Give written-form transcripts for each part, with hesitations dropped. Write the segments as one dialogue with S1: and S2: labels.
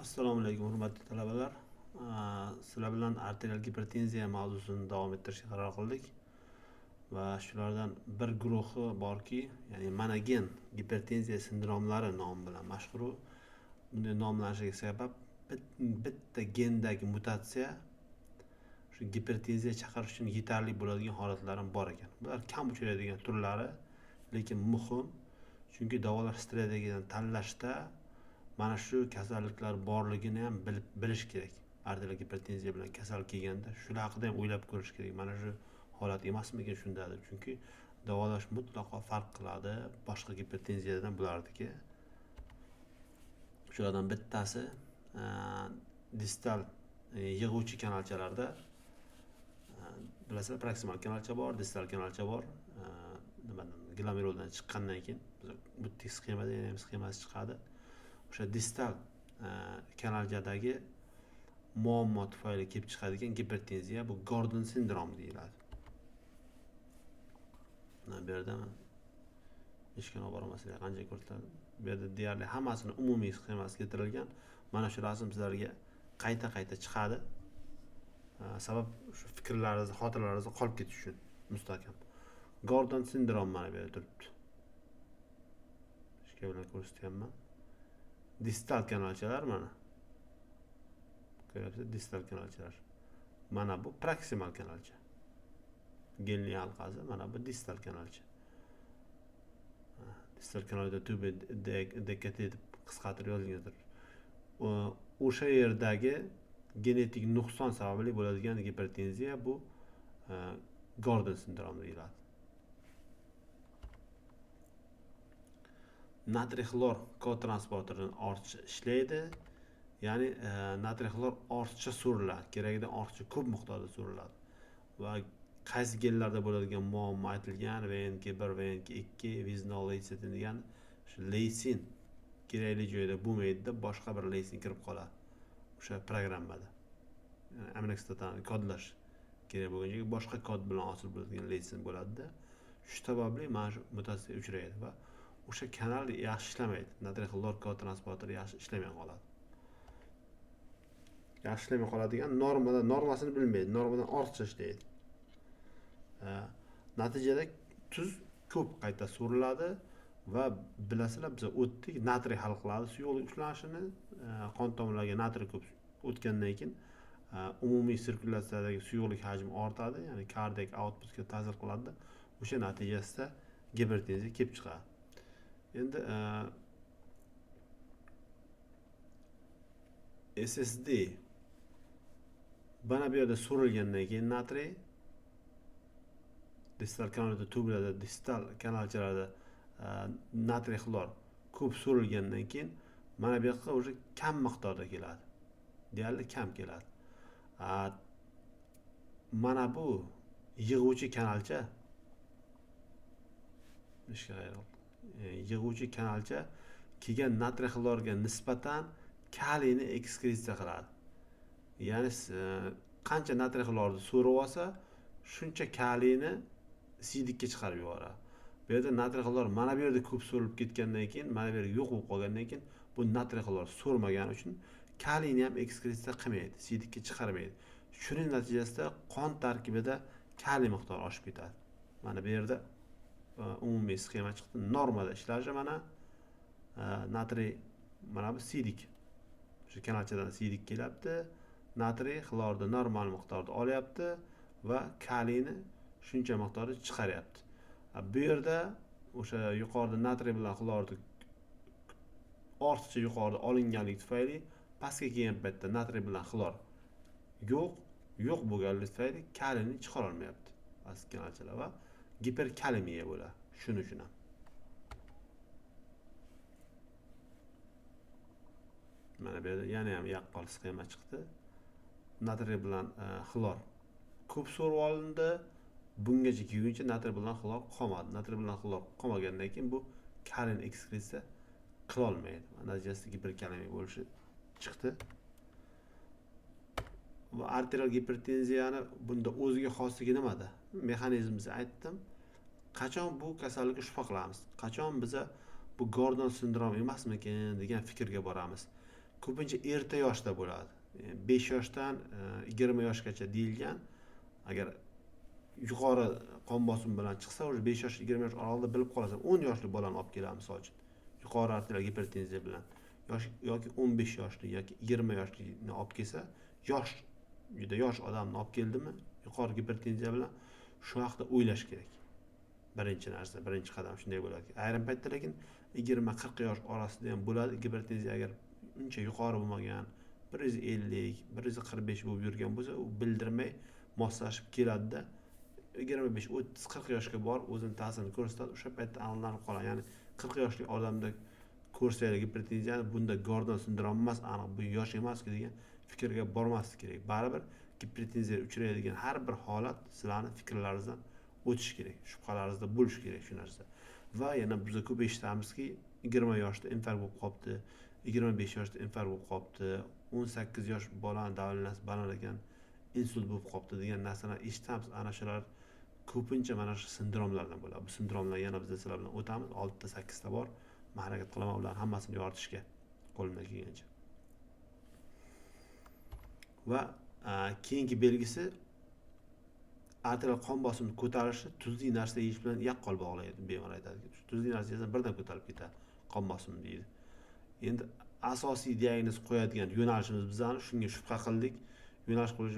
S1: Assalomu alaykum, hurmatli talabalar. Sizlar bilan arterial gipertenziya mavzusini davom ettirishga qaror qildik. Va shulardan bir guruhi borki, ya'ni monogen gipertenziya sindromlari nomi bilan mashhur. Bunday nomlanishiga sabab bitta gendagi mutatsiya shu gipertenziya chaqirish uchun yetarli bo'ladigan holatlar ham bor ekan. Bular kam uchraydigan turlari, lekin muhim, chunki davolash strategiyasini tanlashda mana shu kasalliklar borligini ham bilish kerak. Arterial gipertenziya bilan kasal kelganda shular haqida ham o'ylab ko'rish kerak. Mana shu holat emasmikan shunda deb, chunki davolash mutlaqo farq qiladi boshqa gipertenziyadan bularniki. Shulardan bittasi distal yig'uvchi kanalchalarda, bilasizlar, proksimal kanalcha bor, distal kanalcha bor. Nimadan, glomeruldan chiqqandan keyin bu sxemada yana ham sxemasi chiqadi. O'sha distal kanalchadagi muammo tufayli kelib chiqadigan gipertenziya bu Gordon sindromi deyiladi. Mana bu yerda eshikni olib boraman, sizlarga qancha ko'rsatiladi. Bu yerda deyarli hammasini umumiy sxemasi keltirilgan. Mana shu rasm sizlarga qayta-qayta chiqadi. Sabab shu fikrlaringiz, xotiralaringizda qolib ketishi uchun mustahkam. Gordon sindromi mana bu yerda turibdi. Ishga bilan ko'rsatyapman. Distal kanalchalar mana. Ko'ryapsiz, distal kanalchalar. Mana bu proksimal kanalcha. Genli halqasi, mana bu distal kanalcha. Distal kanalda tubi DKT deb qisqartirib yozilgan turibdi. O'sha yerdagi genetik nuqson sababli bo'ladigan gipertenziya bu Gordon sindromi deyiladi. Natriy xlor kotransporterini ortiqcha ishlaydi. Ya'ni natriy xlor ortiqcha so'riladi, keragidan ortiqcha ko'p miqdorda so'riladi. Va qaysi genlarda bo'ladigan muammo aytilgan, VNK1, VNK2, viznoleysin degan shu leysin kerakli joyda bo'lmaydida, boshqa bir leysin kirib qoladi o'sha programmada. Ya'ni aminokislotani kodlash kerak bo'lgan joyga boshqa kod bilan hosil bo'ladigan leysin bo'ladida. Shu sababli mana shu mutatsiya uchraydi va o'sha kanal yaxshi ishlamaydi. Natriy xlor kotransporteri yaxshi ishlamay qoladi. Yaxshi ishlamay qoladigan normada, normasini bilmaydi, normadan ortiqcha ishlaydi. Natijada tuz ko'p qayta so'riladi va bilasizlar, biz o'tdik, natriy hal qiladi suyuqlik ushlanishini, qon tomirlariga natriy ko'p o'tgandan keyin umumiy sirkulyatsiyadagi suyuqlik hajmi ortadi, ya'ni kardiak outputga ta'sir qiladi. O'sha natijasida gipertenziya kelib chiqadi. Endi SSD mana bu yerda so'rilgandan keyin natriy distal kanalda, tublarda, distal kanalchalarda natriy xlor ko'p so'rilgandan keyin mana bu yoqqa уже kam miqdorda keladi. Deyarli kam keladi. Mana bu yig'uvchi kanalcha, yig'uvchi kanalcha kelgan natriy xlorga nisbatan kaliyni ekskretsiya qiladi. Ya'ni qancha natriy xlorni so'rib olsa, shuncha kaliyni siydikka chiqarib yuboradi. Bu yerda natriy xlor mana bu yerda ko'p so'rilib ketgandan keyin, mana bu yerga yo'q bo'lib qolgandan keyin bu natriy xlor so'rmagani uchun kaliyni ham ekskretsiya qilmaydi, siydikka chiqarmaydi. Shuning natijasida qon tarkibida kaliy miqdori oshib ketadi. Mana bu yerda umumiy sxema chiqdi. Normada ishlashi mana natriy, mana bu siydik. O'sha kanalchadan siydik kelyapti. Natriy xlorni normal miqdorda olyapti va kaliyni shuncha miqdorda chiqaryapti. Bu yerda o'sha yuqorida natriy bilan xlorni ortiqcha yuqorida olinganligi tufayli pastga kelgan paytda natriy bilan xlor yo'q bo'lganligi tufayli kaliyni chiqara olmayapti pastki kanalchalar va giperkalemiya bo'ladi. Shuning uchun ham. Mana bu yerda yana ham yaqqol sxema chiqdi. Natriy bilan xlor ko'p so'rib olindi. Bungacha kelguncha natriy bilan xlor qolmadi. Natriy bilan xlor qolmagandan keyin bu kaliyni ekskretsiya qila olmaydi. Natijasida giperkalemiya bo'lishi chiqdi. Va arterial gipertenziyani bunda o'ziga xosligi nimada? Mexanizmimizni aytdim. Qachon bu kasallikka shubha qilamiz? Qachon biza bu Gordon sindromi emasmikin degan fikrga boramiz? Ko'pincha erta yoshda bo'ladi. 5 yoshdan 20 yoshgacha deyilgan. Agar yuqori qon bosimi bilan chiqsa, o'sha 5 yosh 20 yosh oralig'ida bilib qolasan. 10 yoshli bolani olib keladi misol uchun. Yuqori arterial gipertenziya bilan yoki 15 yoshli yoki 20 yoshlikni olib kelsa, yosh, juda yosh odamni olib keldimi, yuqori gipertenziya bilan shu haqda o'ylash kerak. Birinchi narsa, birinchi qadam shunday bo'ladi. Ayrim paytda lekin 20-40 yosh orasida ham bo'ladi gipertenziya, agar uncha yuqori bo'lmagan, 150, 145 bo'lib yurgan bo'lsa, u bildirmay moslashib keladida 25, 30, 40 yoshga borib o'zini ta'sirini ko'rsatadi. O'sha paytda aniqlanib qoladi. Ya'ni 40 yoshli odamda ko'rsanglar gipertenziyani, bunda Gordon sindromi emas, aniq bu yosh emaski degan fikrga bormaslik kerak. Baribir gipertenziyaga uchraydigan har bir holat sizlarning fikrlaringizdan o'tishi kerak, shubhalaringizda bo'lishi kerak shu narsa. Va yana biz ko'p eshitamizki, 20 yoshda infarkt bo'lib qolibdi, 25 yoshda infarkt bo'lib qolibdi, 18 yosh bolani davlanasi baland ekan, insult bo'lib qolibdi degan narsalarni eshitamiz. Ana shular ko'pincha mana shu sindromlardan bo'ladi. Bu sindromlar yana biz sizlar bilan o'tamiz, 6 ta 8 ta bor. Men harakat qilaman ularni hammasini yoritishga qo'limdan kelgancha. Va keyingi belgisi arterial qon bosimi ko'tarilishi tuzli narsa yeyish bilan yaqqol bog'laydi. Bemor aytadiki, tuzli narsa yesam birdan ko'tarilib ketadi qon bosimi deydi. Endi asosiy diagnoz qo'yadigan yo'nalishimiz bizani shunga shubha qildik. Yo'nalish qo'yish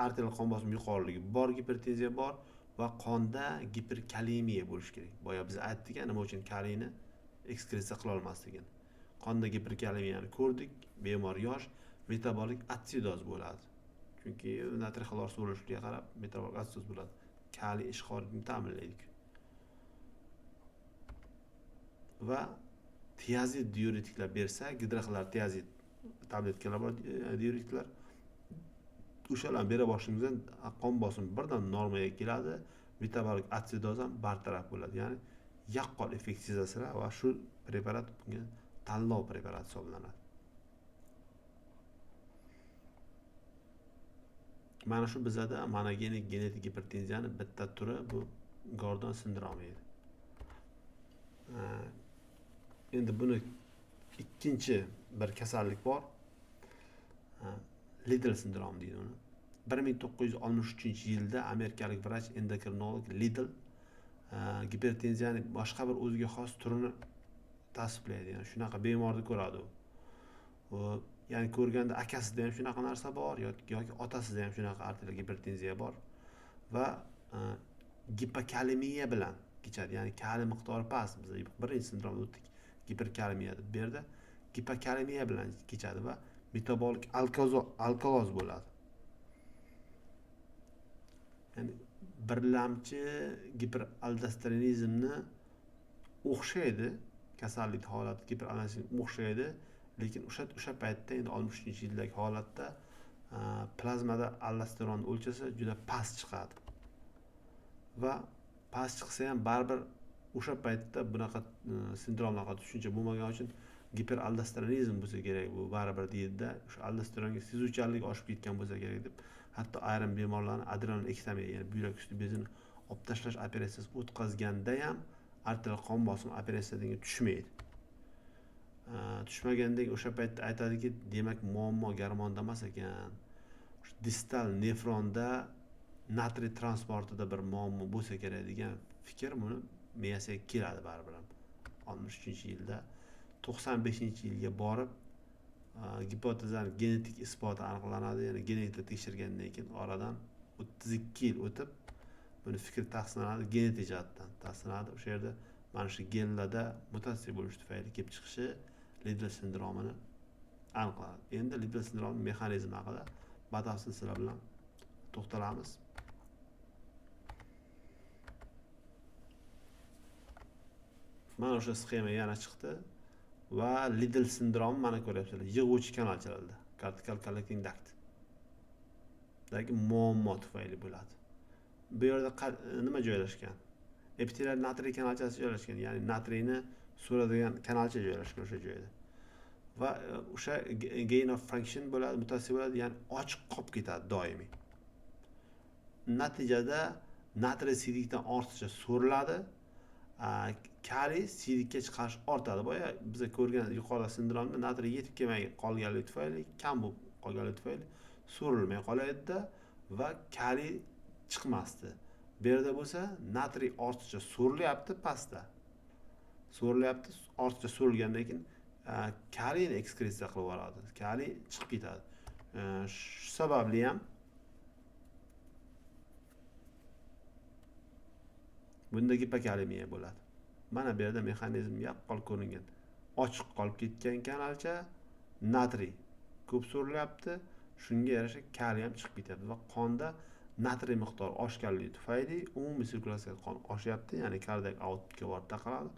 S1: arterial qon bosimi yuqoriligi bor, gipertenziya bor va qonda giperkalemiya bo'lishi kerak. Boya biz aytdik, nima uchun kaliyni ekskretsiya qila olmasligini. Qonda giperkalemiyani ko'rdik, bemor yosh, metabolik atsidoz bo'ladi. Chunki natriy xlor so'rilishiga qarab metabolik atsidoz bo'ladi. Kaliy ishqorlikni ta'minlaydi. Va tiazid diuretiklar bersa, gidroxlor tiazid tabletkalar bor, diuretiklar. O'shalarni bera boshlashimizdan qon bosimi birdan normaga keladi, metabolik atsidoz ham bartaraf bo'ladi. Ya'ni yaqqol effekt sezasizlar va shu preparat bunga tanlov preparati hisoblanadi. Mana shu bizada monogenik genetik gipertenziyani bitta turi bu Gordon sindromi edi. Endi buni ikkinchi bir kasallik bor. Liddell sindromi deydi uni. 1963-yilda amerikalik vrach endokrinolog Liddell gipertenziyaning boshqa bir o'ziga xos turini tasniflaydi. Ya'ni shunaqa bemorni ko'radi u. Ya'ni ko'rganda akasida ham shunaqa narsa bor yoki otasida ham shunaqa arterial gipertenziya bor va gipokalemiya bilan kechadi. Ya'ni kaliy miqdori past. Biz birinchi sindromda o'tdik, giperkalemiya deb bu yerda gipokalemiya bilan kechadi va metabolik alkaloz bo'ladi. Ya'ni birlamchi giperaldosteronizmni o'xshaydi, kasallik holati giperaldosteronizmga o'xshaydi, lekin o'sha paytda endi 63-yildagi holatda plazmada aldosteron o'lchasi juda past chiqadi. Va past chiqsa ham baribir o'sha paytda bunaqa sindromlarga tushuncha bo'lmagani uchun giperaldosteronizm bo'lsa kerak bu baribir deydida, o'sha aldosteronga sezuvchanlik oshib ketgan bo'lsa kerak deb hatto ayrim bemorlarni adrenalektomiya, ya'ni buyrak usti bezini olib tashlash operatsiyasi o'tkazganda ham arterial qon bosimi operatsiyadan tushmaydi. Tushmagandek o'sha paytda aytadiki, demak muammo gormonda emas ekan, distal nefronda natriy transportida bir muammo bo'lsa kerak degan fikr buni miyasiga keladi baribir ham. 63-yilda 95-yilga borib gipotezani genetik isboti aniqlanadi. Ya'ni genetikda tekshirgandan keyin oradan 32 yil o'tib buni fikr tasdiqlanadi, genetik jihatdan tasdiqlanadi. O'sha yerda mana shu genlarda mutatsiya bo'lishi tufayli kelib chiqishi Liddell sindromini aniqlanadi. Endi Liddell sindromining mexanizmi haqida batafsil sizlar bilan to'xtalamiz. Mana o'sha sxema yana chiqdi va Liddell sindromi mana ko'ryapsizlar, yig'uvchi kanalchalarda, cortical collecting duct dagi muammo tufayli bo'ladi. Bu yerda nima joylashgan? Epitelial natriy kanalchasi joylashgan, ya'ni natriyni so'radigan kanalcha joylashgan o'sha joyda. Va o'sha gain of function bo'ladi, mutatsiya bo'ladi, ya'ni ochiq qolib ketadi doimiy. Natijada natriy siydikdan ortiqcha so'riladi. Kaliy siyrikka chiqarish ortadi. Boya biz ko'rgan yuqorida sindromda natriy yetib kelmay qolganligi tufayli, kam bo'lib qolganligi tufayli so'rilmay qoladida va kaliy chiqmasdi. Bu yerda bo'lsa natriy ortiqcha so'rilyapti pastda. So'rilyapti, ortiqcha so'rilgandan keyin kaliyni ekskretsiya qilib yuboradi. Kaliy chiqib ketadi. Shu sababli ham bunda gipokalemiya bo'ladi. Mana bu yerda mexanizm yaqqol ko'ringan. Ochiq qolib ketgan kanalcha natriy ko'p so'rilyapti, shunga yarasha kaliy ham chiqib ketyapti va qonda natriy miqdori oshganligi tufayli umumiy sirkulyatsiya qon oshyapti, ya'ni kardiak outputga borib taqaladi,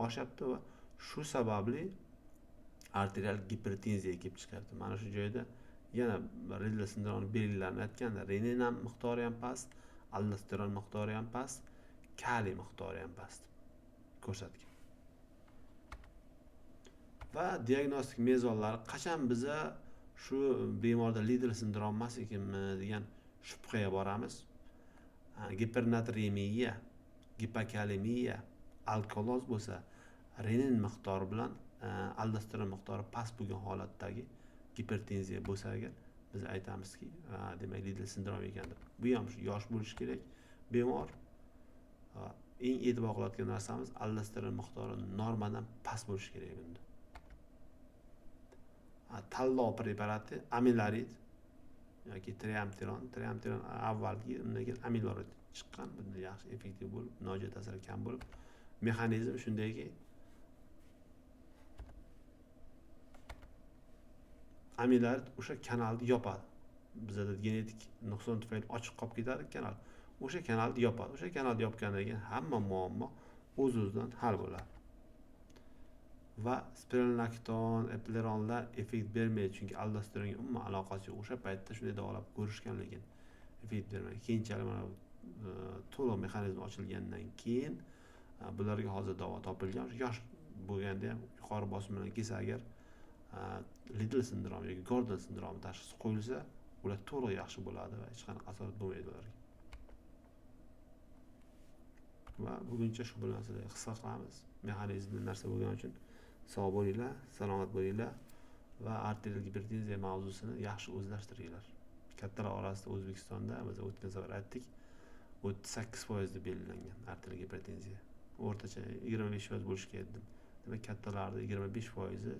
S1: oshyapti va shu sababli arterial gipertenziya kelib chiqyapti. Mana shu joyda yana Lidl sindromining belgilarini aytganda, renin miqdori ham past, aldosteron miqdori ham past, kaliy miqdori ham past ko'rsatgan. Va diagnostik mezonlari qachon biza shu bemorda Lidl sindromi emas ekanmi degan shubhaga boramiz. Gipernatremiya, gipokalemiya, alkaloz bo'lsa, renin miqdori bilan aldosteron miqdori past bo'lgan holatdagi gipertenziya bo'lsa agar biz aytamizki, demak Lidl sindromi ekan deb. Bu ham shu yosh bo'lishi kerak bemor. Eng e'tibor qiladigan narsamiz aldosteron miqdori normadan past bo'lishi kerak bunda. Tanlov preparati amilorid yoki triamteron, triamteron avvalgi, undan keyin amilorid chiqqan, bunda yaxshi effektiv bo'lib, nojo'ya ta'siri kam bo'lib, mexanizm shundayki, amilorid o'sha kanalni yopadi. Bizada genetik nuqson tufayli ochiq qolib ketadi kanal. O'sha kanalni yopadi. O'sha kanalni yopgandan keyin hamma muammo o'z-o'zidan hal bo'ladi. Va spironolakton, epleronlar effekt bermaydi, chunki aldosteronga umuman aloqasi yo'q. O'sha paytda shunday davolab ko'rishgan, lekin effekt bermaydi. Keyinchalik mana to'liq mexanizm ochilgandan keyin bularga hozir davo topilgan. O'sha yosh bo'lganda ham yuqori bosim bilan kelsa agar Lidl sindromi yoki Gordon sindromi tashxisi qo'yilsa, ular to'liq yaxshi bo'ladi va hech qanaqa asorat bo'lmaydi ularga. Va buguncha shu bilan sizlarga hissa qilamiz. Mexanizmli narsa bo'lgani uchun sog' bo'linglar, salomat bo'linglar va arterial gipertenziya mavzusini yaxshi o'zlashtiringlar. Kattalar orasida O'zbekistonda biz o'tgan safar aytdik, 38% deb belgilangan arterial gipertenziya. O'rtacha 25% bo'lishi kerak dedim. Demak, kattalarda 25%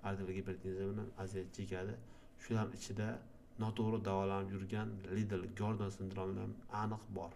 S1: arterial gipertenziya bilan aziyat chekadi. Shular ichida noto'g'ri davolanib yurgan Lidl, Gordon sindromidan aniq bor.